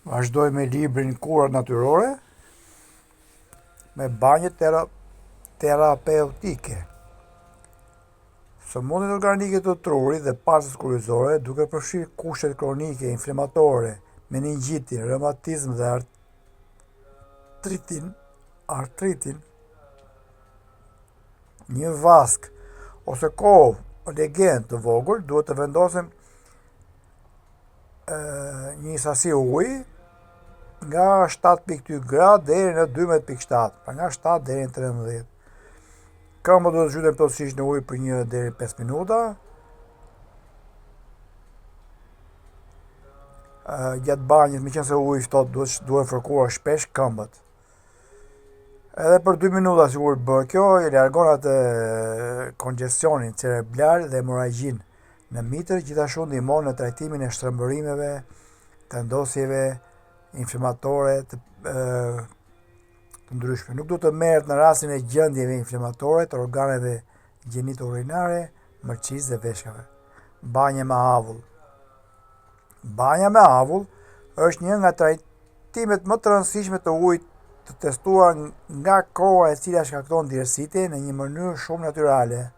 Vazhdoj me librin Kurat natyrore me banjë tera, terapeutike. Sëmundjet organike të trurit dhe palcës kurrizore, duke përfshirë kushtet kronike inflamatore, meningjitin, reumatizmin dhe artritin, artritin, një vaskë ose kovë, legen të vogël duhet të vendosen një sasi uji nga 7.2 gradë deri në 12.7, pra nga 7 deri në 13. Këmbët duhet të zhyten plotësisht në ujë për 1 deri 5 minuta. Gjatë banjës, meqenëse uji i ftohtë, duhet duhen fërkuar shpesh këmbët. Edhe për 2 minuta sikur bëhet kjo, i largon atë kongestionin cerebral dhe hemorragjinë në mitër, gjithashtu ndihmon në trajtimin e shtrembërimeve, tendosjeve inflamatore të, të ndryshme. Nuk duhet të merret në rastin e gjendjeve inflamatore të organeve gjenito-urinare, mëlçisë dhe veshkave. Banja me avull. Banja me avull është një nga trajtimet më të rëndësishme të ujit të testuar nga koha e cila shkakton djersitje në një mënyrë shumë natyrale.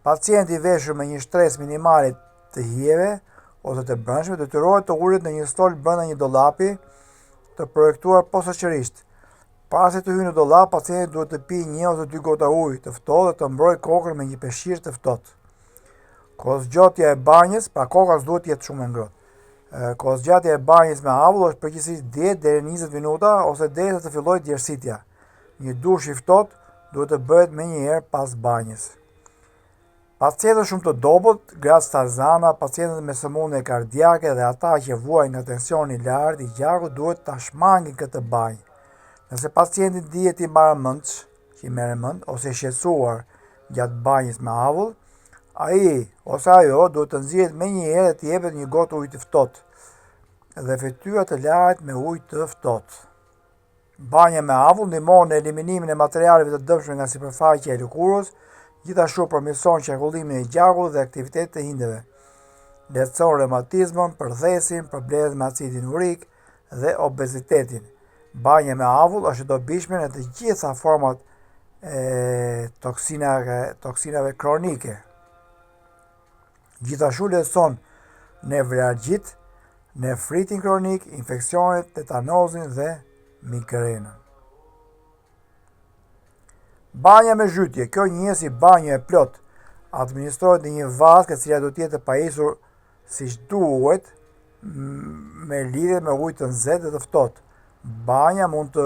Pacienti i veshur me një shtresë minimale të hijeve ose të brendshme detyrohet të ulet në një stol brenda një dollapi të projektuar posaçërisht. Para se të hyjë në dollap, pacienti duhet të pijë një ose dy gota ujë të ftohtë dhe të mbrojë kokën me një peshqir të ftohtë. Kohëzgjatja e banjës, pra koka s'duhet të jetë shumë e ngrohtë. Kohëzgjatja e banjës me avull është përgjithësisht 10 deri në 20 minuta ose derisa të fillojë djersitja. Një dush i ftohtë duhet të bëhet menjëherë pas banjës. Pacientët shumë të dobët, gratë shtatzëna, pacientët me sëmundje kardiake dhe ata që vuajnë nga tensioni i lartë i gjakut duhet ta shmangin këtë banjë. Nëse pacienti ndihet i marramendsh, që i merren mendtë, ose i shqetësuar gjatë banjës me avull, ai ose ajo duhet të nxirret menjëherë dhe t'i jepet një gotë ujë të ftohtë dhe fytyra të lahet me ujë të ftohtë. Banja me avull ndihmon në eliminimin e materialeve të dëmshme nga sipërfaqja e lëkurës, gjithashtu përmirëson qarkullimin e gjakut dhe aktivitetin e indeve. Lehtëson reumatizmën, përdhesin, problemet me acidin urik dhe obezitetin. Banja me avull është e dobishme në të gjitha format e toksinave, toksinave kronike. Gjithashtu lehtëson nevralgjitë, nefritin kronik, infeksionet, tetanozin dhe migrenën. Banja me zhytje, kjo njihet si banjo e plotë, administrohet në një vaskë e cila duhet të jetë e pajisur siç duhet me lidhje me ujë të nxehtë dhe të ftohtë. Banja mund të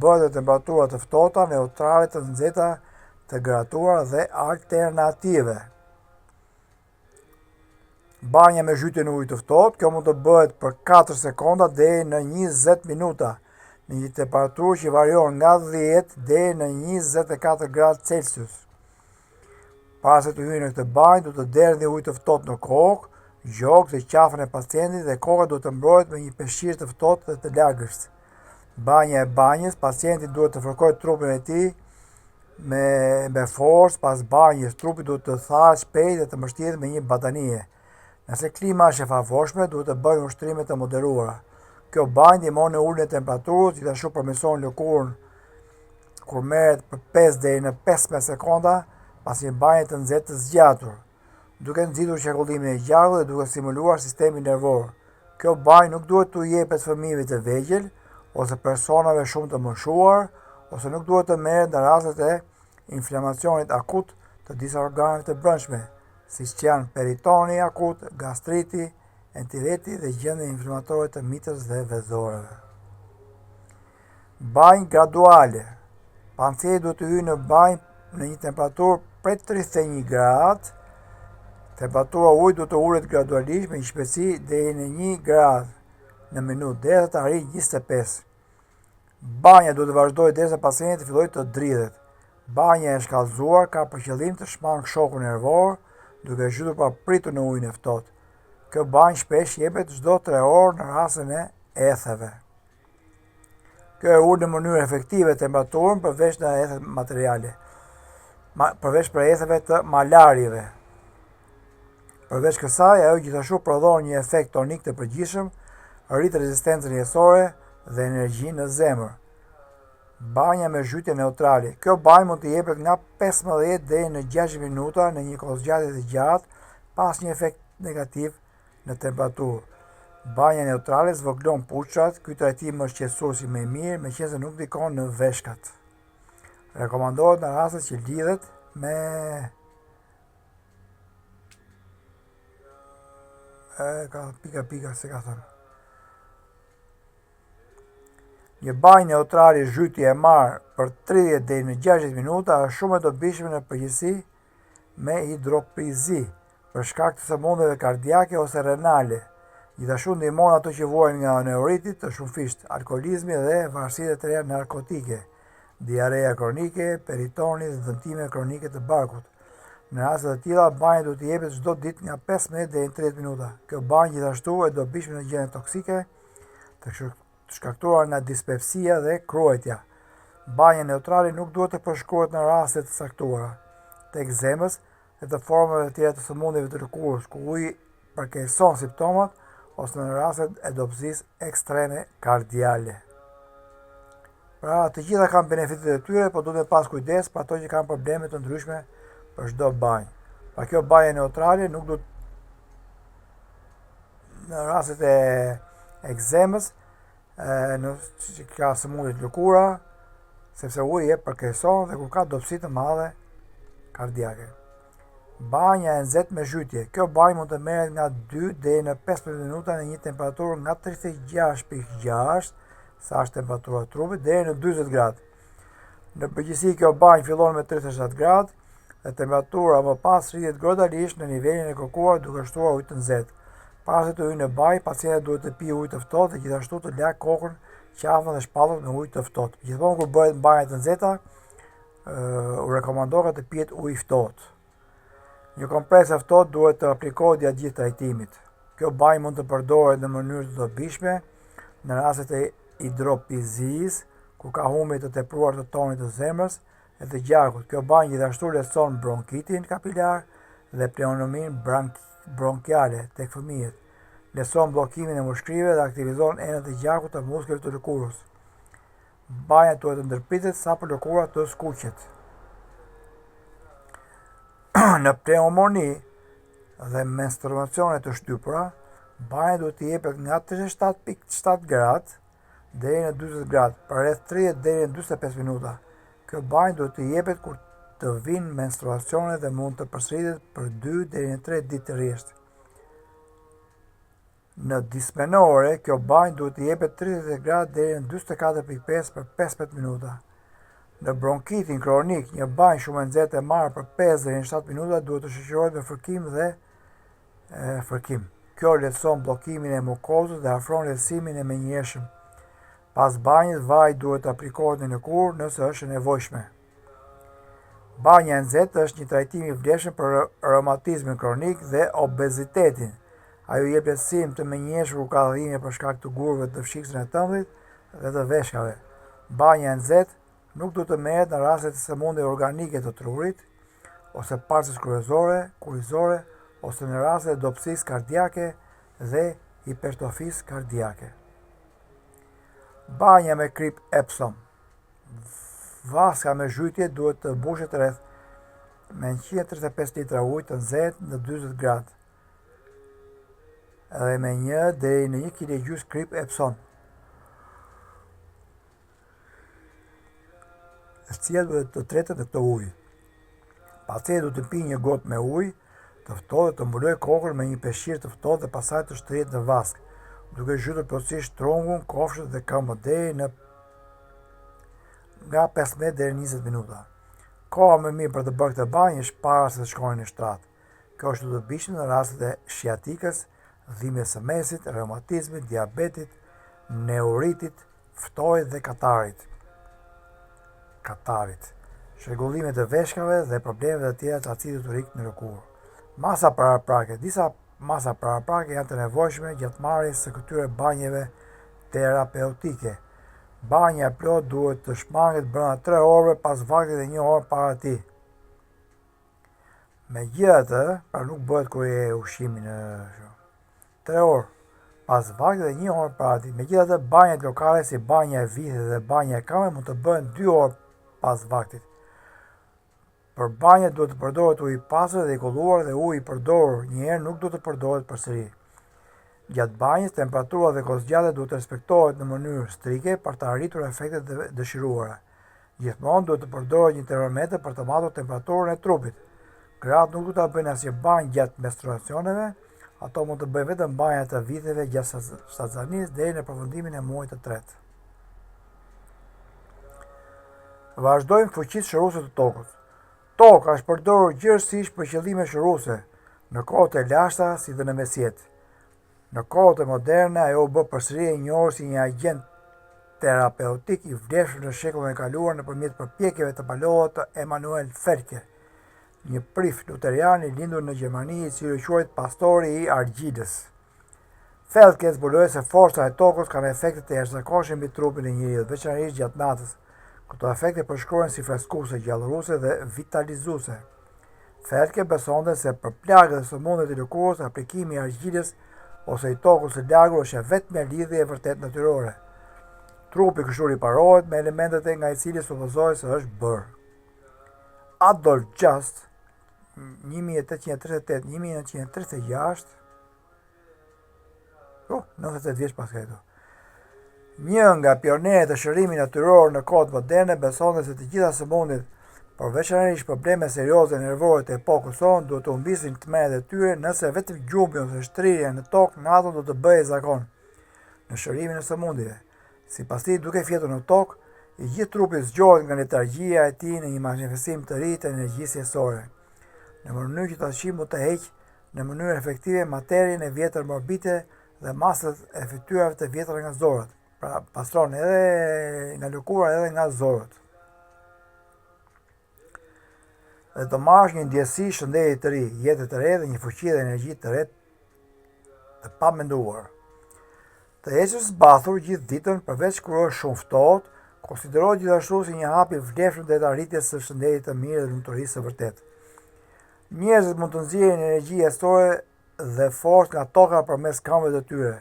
bëhet në temperatura të ftohta, neutrale, të nxehta, të graduara dhe alternative. Banja me zhytje në ujë të ftohtë, kjo mund të bëhet për 4 sekonda deri në 20 minuta, në një temperaturë që varion nga 10 deri në 24 gradë Celsius. Para se të hyni në këtë banjë, duhet të derdhni ujë të ftohtë në kokë, gjoks dhe qafën e pacientit dhe koka duhet të mbrohet me një peshqir të ftohtë dhe të lagësht. Banja e banjës, pacienti duhet të fërkojë trupin e tij me me forcë pas banjës, trupi duhet të thahet shpejt dhe të mbështillet me një batanije. Nëse klima është e favorshme, duhet të bëhen ushtrime të moderuara. Kjo banjë ndihmon në uljen e temperaturës, gjithashtu përmirëson lëkurën kur merret për 5 deri në 15 sekonda pas një banje të nxehtë të zgjatur. duke nxitur qarkullimin e gjakut dhe duke stimuluar sistemin nervor. Kjo banjë nuk duhet t'u jepet fëmijëve të vegjël ose personave shumë të moshuar ose nuk duhet të merret në rastet e inflamacionit akut të disa organeve të brendshme, siç janë peritoni akut, gastriti, enteriti dhe gjendje inflamatore të mitrës dhe vezoreve. Banjë graduale. Pacienti duhet të hyjë në banjë në një temperaturë prej 31 gradë. Temperatura e ujit duhet të ulet gradualisht me një shpejtësi deri në 1 gradë në minutë, derisa të arrijë 25. Banja duhet të vazhdojë derisa pacienti të fillojë të dridhet. Banja e shkallëzuar ka për qëllim të shmangë shokun nervor, duke zhytur papritur në ujin e ftohtë. Kjo banjë shpesh jepet çdo 3 orë në rastin e etheve. Kjo e ul në mënyrë efektive temperaturën përveç në ethet materiale, ma, përveç për etheve të malarjeve. Përveç kësaj, ajo gjithashtu prodhon një efekt tonik të përgjithshëm Rrit rezistencën jetësore dhe energjinë në zemër. Banja me zhytje neutrale. Kjo banjë mund të jepet nga 15 deri në 60 minuta në një kohëzgjatje të gjatë pa asnjë efekt negativ në temperaturë. Banja neutrale zvogëlon puçrrat, ky trajtim është qetësuesi më i mirë, meqenëse nuk ndikon në veshkat. Rekomandohet në rastet që lidhet me e ka pika pika se ka thënë. Një banjë neutrale zhytje e marrë për 30 deri në 60 minuta është shumë e dobishme në përgjithësi me hidropizi për shkak të sëmundjeve kardiake ose renale. Gjithashtu ndihmon ato që vuajnë nga neuriti të shumëfishtë, alkoolizmi dhe varësitë e tjera narkotike, diarreja kronike, peritoni dhe dëmtime kronike të barkut. Në raste të tilla, banja duhet të jepet çdo ditë nga 15 deri në 30 minuta. Kjo banjë gjithashtu e dobishme në gjendje toksike, të shkaktuara nga dispepsia dhe kruajtja. Banja neutrale nuk duhet të përshkruhet në raste të caktuara të ekzemës dhe të formave të tjera të sëmundjeve të lëkurës, ku uji përkeqëson simptomat ose në rastet e dobësisë ekstreme kardiale. Pra, të gjitha kanë benefitet e tyre, po duhet me pas kujdes për ato që kanë probleme të ndryshme për çdo banjë. Pra kjo banja neutrale nuk duhet në rastet e ekzemës, në që ka sëmundje të lëkura, sepse uji e përkeqëson dhe kur ka dobësi të madhe kardiake. Banja e nxehtë me zhytje. Kjo banjë mund të merret nga 2 deri në 15 minuta në një temperaturë nga 36.6, sa është temperatura e trupit, deri në 40 gradë. Në përgjithësi kjo banjë fillon me 37 gradë dhe temperatura më pas rritet gradualisht në nivelin e kërkuar duke shtuar ujë të nxehtë. Para se të hyjë në banjë, pacienti duhet të pijë ujë të ftohtë dhe gjithashtu të lagë kokën, qafën dhe shpatullat me ujë të ftohtë. Gjithmonë kur bëhet banja të nxehta, u rekomandohet të pihet ujë i ftohtë. Një kompresë e ftohtë duhet të aplikohet gjatë gjithë trajtimit. Kjo banjë mund të përdoret në mënyrë të dobishme në rastet e hidropizisë, kur ka humbje të tepruar të tonit të zemrës dhe të gjakut. Kjo banjë gjithashtu lehtëson bronkitin kapilar dhe pneumoninë bronkiale tek fëmijët. Lehtëson bllokimin e mushkërive dhe aktivizon enët e gjakut të muskujve të lëkurës. Banja duhet të ndërpritet sapo lëkura të skuqet. Në pneumoni dhe menstruacione të shtypura, banja duhet të jepet nga 37.7 gradë deri në 40 gradë, për rreth 30 deri në 45 minuta. Kjo banjë duhet të jepet kur të vijnë menstruacionet dhe mund të përsëritet për 2 deri në 3 ditë rresht. Në dismenore, kjo banjë duhet të jepet 38 gradë deri në 44.5 për 15 minuta. Në bronkitin kronik, një banjë shumë e nxehtë e marrë për 5 deri në 7 minuta duhet të shoqërohet me fërkim dhe e, fërkim. Kjo lehtëson bllokimin e mukozës dhe afron lehtësimin e menjëhershëm. Pas banjës, vaji duhet të aplikohet në lëkurë nëse është e nevojshme. Banja e nxehtë është një trajtim i vlefshëm për reumatizmin kronik dhe obezitetin. Ajo jep lehtësim të menjëhershëm kur ka dhimbje për shkak të gurëve të fshikëzën e tëmthit dhe të veshkave. Banja e nxehtë nuk duhet të merret në rastet e sëmundjeve organike të trurit ose palcës kryesore, kurrizore ose në rastet e dobësisë kardiake dhe hipertrofisë kardiake. Banja me kripë Epsom Vaska me zhytje duhet të mbushet rreth me 135 litra ujë të nxehtë në 40 gradë dhe me një deri në 1 kg gjysmë kripë Epsom. E cila duhet të tretet në këtë ujë. Pacienti duhet të pijë një gotë me ujë të ftohtë dhe të mbulojë kokën me një peshqir të ftohtë dhe pastaj të shtrihet në vaskë, duke zhytur plotësisht trungun, kofshët dhe këmbët deri në nga 15 deri në 20 minuta. Koha më mirë për të bërë këtë banjë është para se të shkoni në shtrat. Kjo është e dobishme në rastet e shiatikës, dhimbjes së mesit, reumatizmit, diabetit, neuritit, ftohit dhe katarit. Katarit, çrregullimit të veshkave dhe problemeve të tjera të acidit urik në lëkurë. Masa paraprake, disa masa paraprake janë të nevojshme gjatë marrjes së këtyre banjeve terapeutike. Banja e plotë duhet të shmanget brenda 3 orëve pas vaktit dhe 1 orë para tij. Megjithatë, pra nuk bëhet kur e ushqimin në 3 orë. pas vaktit dhe një orë para tij. Megjithatë, banjat lokale si banja e vithit dhe banja e këmbëve mund të bëhen 2 orë pas vaktit. Për banjat duhet të përdoret ujë i pastër dhe i kulluar dhe uji i përdorur një herë nuk duhet të përdoret përsëri. Gjatë banjës, temperatura dhe kohëzgjatja duhet të respektohet në mënyrë strikte për të arritur efektet e dëshiruara. Gjithmonë duhet të përdoret një termometër për të matur temperaturën e trupit. Gratë nuk duhet të bëjnë asnjë banjë gjatë menstruacioneve, ato mund të bëjnë vetëm banja të vitheve gjatë shtatzënisë deri në përfundimin e muajit të tretë. Vazhdojmë fuqitë shëruese të tokës. Toka është përdorur gjerësisht për qëllime shëruese në kohët e lashta si dhe në mesjetë. Në kohët e moderne ajo u bë përsëri e njohur si një agjent terapeutik i vlefshëm në shekullin e kaluar nëpërmjet përpjekjeve të palodhura të Emanuel Felke, një prift luterian i lindur në Gjermani i cili u quajt pastori i argjilës. Felke zbuloi se forca e tokës kanë efekte të jashtëzakonshme mbi trupin e njeriut, veçanërisht gjatë natës. Këto efekte përshkruhen si freskuese, gjallëruese dhe vitalizuese. Felke besonte se për plagët dhe sëmundjet e lëkurës, aplikimi i argjilës ose i tokës së lagur është e vetmja lidhje e vërtetë natyrore. Trupi kështu riparohet me elementet nga i cili supozohet se është bërë. Adolf Just, 1838-1936, Oh, 98 vjeç paska jetuar. Një nga pionerët e shërimit natyror në kohët moderne besonte se të gjitha sëmundjet, por veçanërisht probleme serioze nervore të epokës sonë, duhet të humbisnin tmerret e tyre nëse vetëm gjumi ose shtrirja në tokë natën do të bëhej zakon në shërimin e sëmundjeve. Sipas tij, duke fjetur në tokë, i gjithë trupi zgjohet nga letargjia e tij në një manifestim të ri të energjisë jetësore. Në mënyrë që tashi mund të heqë në mënyrë efektive materien e vjetër morbide dhe masat e fytyrave të vjetra nga zorrët. Pra pastron edhe nga lëkura edhe nga zorrët. Dhe të marrësh një ndjesi shëndeti të ri, jetë të re dhe një fuqi dhe energji të re të pamenduar. Të ecësh zbathur gjithë ditën përveç kur është shumë ftohtë, konsiderohet gjithashtu si një hap i vlefshëm drejt arritjes së shëndetit të mirë dhe lumturisë së vërtetë. Njerëzit mund të nxjerrin energji jetësore dhe forcë nga toka përmes këmbëve të tyre.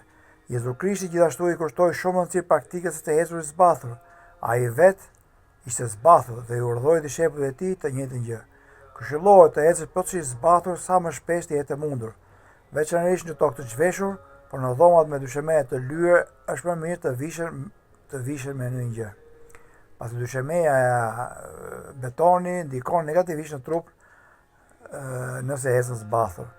Jezu Krishti gjithashtu i kushtoi shumë rëndësi praktikës së të ecurit zbathur. Ai vetë ishte zbathur dhe i urdhëroi dishepujt e tij të njëjtën gjë. Këshillohet të ecësh plotësisht zbathur sa më shpesh të jetë e mundur. Veçanërisht në tokë të zhveshur, por në dhomat me dysheme të lyer është më mirë të vishen të vishen me ndonjë gjë. Pasi dyshemeja betoni ndikon negativisht në trup nëse ecën zbathur.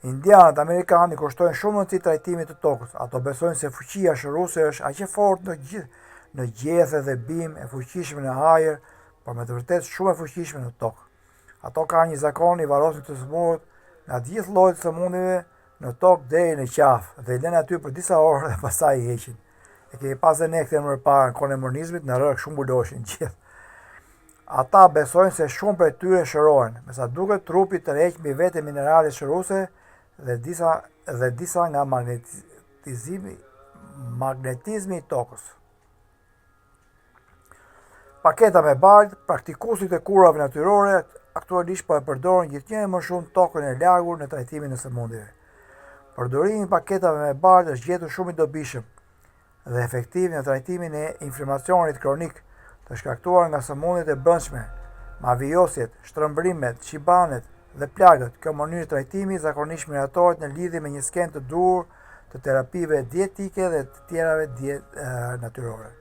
Indianët amerikanë i kushtojnë shumë rëndësi trajtimit të tokës. Ato besojnë se fuqia shëruese është aq e fortë në gjithë në gjethe dhe bimë, e fuqishme në ajër, por me të vërtetë shumë e fuqishme në tokë. Ato kanë një zakon i varrosin të sëmurët nga të gjithë llojet e sëmundjeve në tokë deri në qafë dhe i lënë aty për disa orë dhe pastaj i heqin. E kemi pas dhe ne këtë më parë në kohën e monizmit, në rërë shumë mbuloshin gjithë. Ata besojnë se shumë prej tyre shërohen. Me sa duket trupi tërheq mbi vete minerale shëruese dhe disa dhe disa nga magnetizimi magnetizmi i tokës. Paketa me baltë, praktikuesit e kurave natyrore aktualisht po e përdorin gjithnjë e më shumë tokën e lagur në trajtimin e sëmundjeve. Përdorimi i paketave me baltë është gjetur shumë i dobishëm dhe efektiv në trajtimin e inflamacionit kronik të shkaktuar nga sëmundjet e brendshme, mavijosjet, shtrembërimet, çibanet dhe plagët. Kjo mënyrë trajtimi zakonisht miratohet në lidhje me një skemë të duhur të terapive dietike dhe të tjerave diet, natyrore.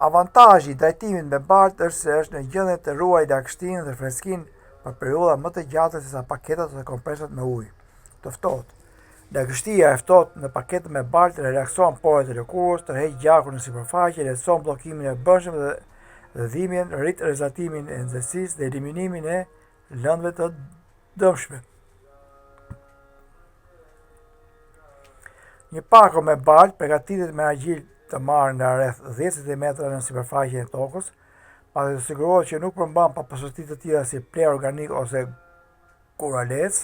Avantazhi i trajtimit me baltë është se është në gjendje të ruajë lagështinë dhe freskinë për periudha më të gjata sesa paketat ose kompresat me ujë të ftohtë. Lagështia e ftohtë në paketën me baltë relakson poret e lëkurës, tërheq gjakun në sipërfaqe, lehtëson bllokimin e brendshëm dhe dhe dhimbjen, rrit rrezatimin e nxehtësisë dhe eliminimin e lëndëve të dëmshme. Një pako me baltë përgatitet me argjilë të marrë nga rreth 10 cm në sipërfaqen e tokës, pasi të sigurohet që nuk përmban papastërti të tjera si pleh organik ose guralec.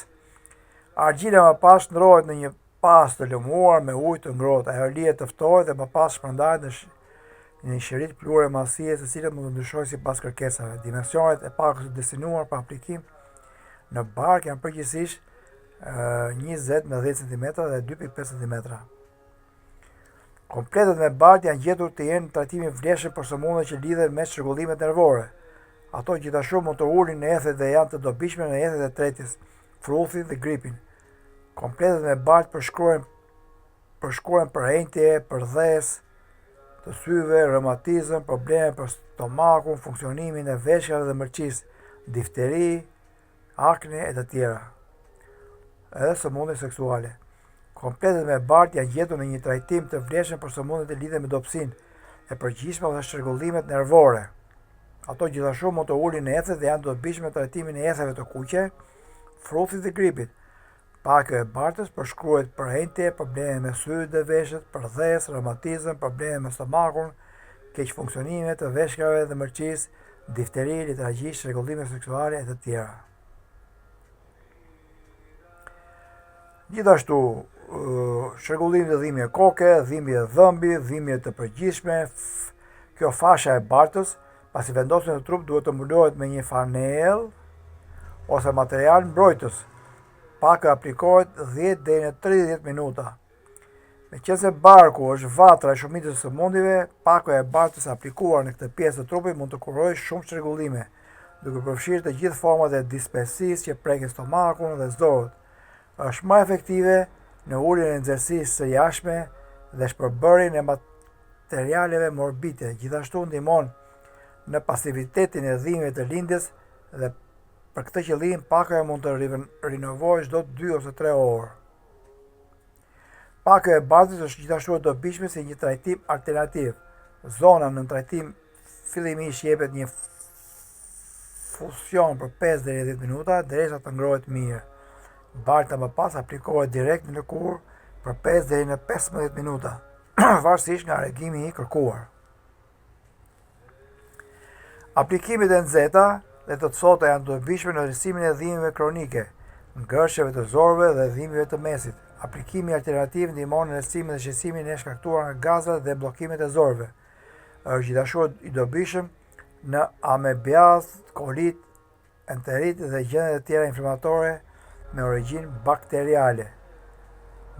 Argjila më pas shndërrohet në një pastë të lëmuar me ujë të ngrohtë. Ajo lihet të ftohet dhe më pas shpërndahet në në një shirit pluhuri madhësia e së cilës mund të ndryshojë sipas kërkesave. Dimensionet e pakos së destinuar për aplikim në bark janë përgjithësisht 20 me 10 cm dhe 2.5 cm. Kompletet me baltë janë gjetur të jenë trajtim i vlefshëm për sëmundjet që lidhen me çrregullimet nervore. Ato gjithashtu mund të ulin ethet dhe janë të dobishme në ethet e tretjes, fruthin dhe gripin. Kompletet me baltë përshkruhen përshkruhen për enjtje, përdhes të syve, reumatizëm, probleme për stomakun, funksionimin e veshkave dhe mëlçisë, difteri, akne e të tjera. Edhe sëmundje seksuale. Kompletet me baltë janë gjetur në një trajtim të vlefshëm për sëmundjet e lidhur me dobësinë e përgjithshme ose çrregullimet nervore. Ato gjithashtu mund të ulin ethet dhe janë të dobishme në trajtimin e etheve të kuqe, fruthit dhe gripit. Pakoja e baltës përshkruhet për enjtje, probleme me sytë dhe veshët, përdhes, reumatizëm, probleme me stomakun, keqfunksionime të veshkave dhe mëlçisë, difteri, letargji, çrregullime seksuale e të tjera. Gjithashtu, çrregullim të dhimbje koke, dhimbje dhëmbi, dhimbje të përgjithshme, kjo fasha e baltës, pasi vendoset në trup duhet të mbulohet me një fanellë ose material mbrojtës. Pakoja aplikohet 10 deri në 30 minuta. Meqenëse barku është vatra e shumicës së sëmundjeve, pakoja e baltës aplikuar në këtë pjesë të trupit mund të kurojë shumë çrregullime, duke përfshirë të gjithë format e dispepsisë që prekin stomakun dhe zorrët. Është më efektive në uljen e nxehtësisë së jashtme dhe shpërbërjen e materialeve morbide. Gjithashtu ndihmon në pasivitetin e dhimbjeve të lindjes dhe për këtë qëllim pakoja mund të rinovohet çdo 2 ose 3 orë. Pakoja e baltës është gjithashtu e dobishme si një trajtim alternativ. Zona nën trajtim fillimisht jepet një infuzion për 5 deri 10 minuta derisa të ngrohet mirë. Balta më pas aplikohet direkt në lëkurë për 5 deri në 15 minuta, varësisht nga reagimi i kërkuar. Aplikimet e nxehta dhe të ftohta janë të dobishme në lehtësimin e dhimbjeve kronike, ngërçeve të zorrëve dhe dhimbjeve të mesit. Aplikimi alternativ ndihmon në lehtësimin dhe shqetësimin e shkaktuar nga gazrat dhe bllokimet e zorrëve. Është gjithashtu i dobishëm në amebiazë, kolit, enterit dhe gjendje të tjera inflamatore me origjinë bakteriale.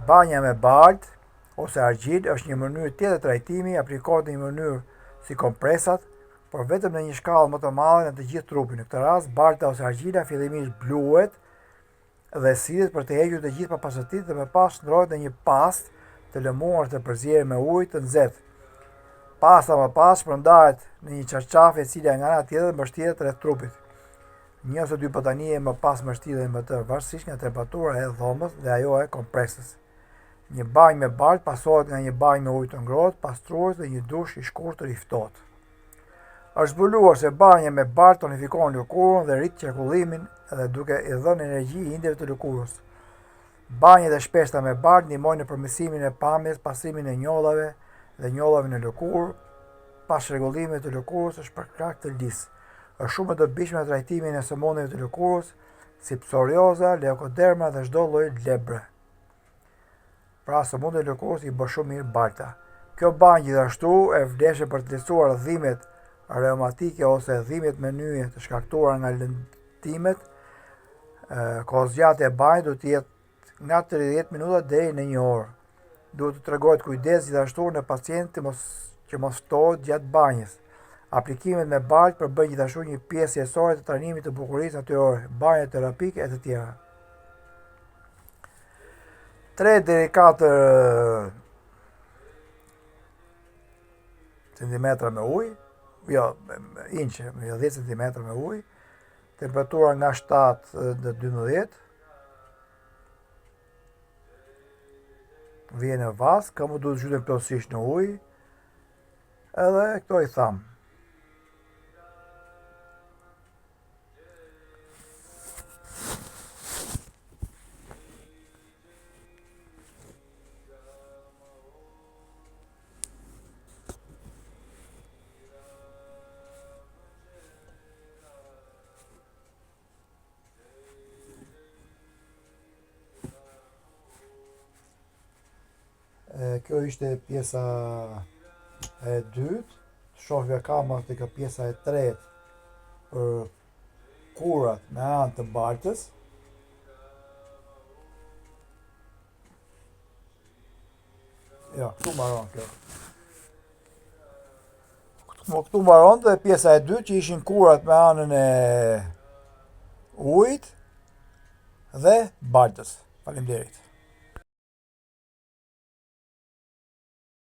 Banja me baltë ose argjilë është një mënyrë tjetër trajtimi, aplikohet në një mënyrë si kompresat, por vetëm në një shkallë më të madhe në të gjithë trupin. Në këtë rast, balta ose argjila fillimisht bluhet dhe sillet për të hequr të gjithë papastërtitë dhe më pas shndërrohet në një pastë të lëmuar të përzier me ujë të nxehtë. Pasta më pas shpërndahet në një çarçaf e cila nga ana tjetër mbështillet rreth trupit. Një ose dy batanije më pas mbështillen me të varësisht nga temperatura e dhomës dhe ajo e kompresës. Një banjë me baltë pasohet nga një banjë me ujë të ngrohtë, pastrues dhe një dush i shkurtër i ftohtë. Është zbuluar se banja me baltë tonifikon lëkurën dhe rrit qarkullimin dhe duke i dhënë energji indeve të lëkurës. Banjat e shpeshta me baltë ndihmojnë në përmirësimin e pamjes, pastrimin e njollave dhe njollave në lëkurë, pas çrregullimeve të lëkurës është për shkak të lisë. Është shumë e dobishme në trajtimin e sëmundjeve të lëkurës, si psorioza, leukoderma dhe çdo lloj lebre. Pra sëmundjet e lëkurës i bën shumë mirë balta. Kjo banjë gjithashtu e vlefshme për të lehtësuar dhimbjet reumatike ose dhimbjet me nyje të shkaktuara nga lëndimet. Kohëzgjatja e banjës duhet të jetë nga 30 minuta deri në një orë. Duhet të tregohet kujdes gjithashtu në pacientë që mos që mos ftohet gjatë banjës. Aplikimet me baltë përbëjnë gjithashtu një pjesë jetësore të trajnimit të bukurisë natyrore, banja terapike e të tjera. 3 deri 4 cm me ujë, jo, inçe, jo 10 cm me ujë, temperatura nga 7 në 12, vjen në vaskë, këmbët duhet të zhyten plotësisht në ujë, edhe këto i thamë. Kjo ishte pjesa e dytë. Shohim a ka më te kjo pjesa e tretë për kurat me anë të baltës. Jo, këtu mbaron kjo. Këtu mbaron dhe pjesa e dytë që ishin kurat me anën e ujit dhe baltës. Faleminderit.